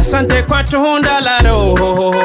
Asante kwa tunda la Roho.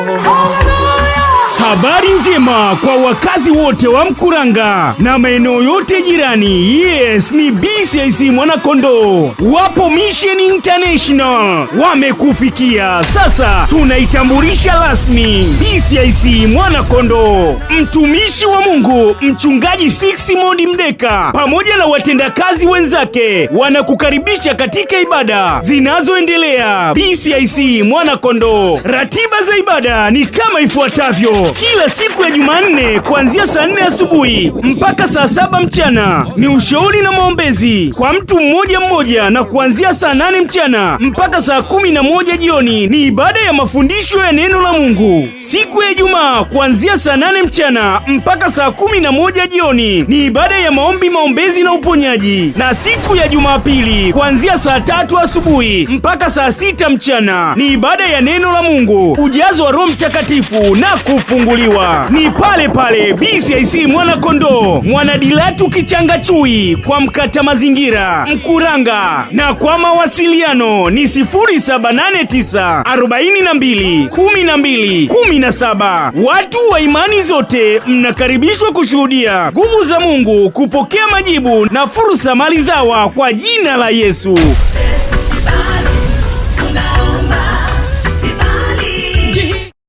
Habari njema kwa wakazi wote wa Mkuranga na maeneo yote jirani. Yes, ni BCIC Mwanakondoo, wapo Mission International wamekufikia. Sasa tunaitambulisha rasmi BCIC Mwanakondoo, mtumishi wa Mungu Mchungaji Sixmond Mdeka pamoja na watendakazi wenzake wanakukaribisha katika ibada zinazoendelea BCIC Mwanakondoo. Ratiba za ibada ni kama ifuatavyo: kila siku ya Jumanne kuanzia saa 4 asubuhi mpaka saa 7 mchana ni ushauri na maombezi kwa mtu mmoja mmoja, na kuanzia saa 8 mchana mpaka saa 11 jioni ni ibada ya mafundisho ya neno la Mungu. Siku ya Ijumaa kuanzia saa 8 mchana mpaka saa 11 jioni ni ibada ya maombi, maombezi na uponyaji, na siku ya Jumapili kuanzia saa 3 asubuhi mpaka saa 6 mchana ni ibada ya neno la Mungu, ujazo wa Roho Mtakatifu na kufunguliwa. Ni pale pale BCIC Mwanakondoo, Mwanadilatu Kichanga Chui kwa mkata mazingira Mkuranga, na kwa mawasiliano ni 0789 42 12 17. Watu wa imani zote mnakaribishwa kushuhudia nguvu za Mungu, kupokea majibu na fursa maridhawa kwa jina la Yesu.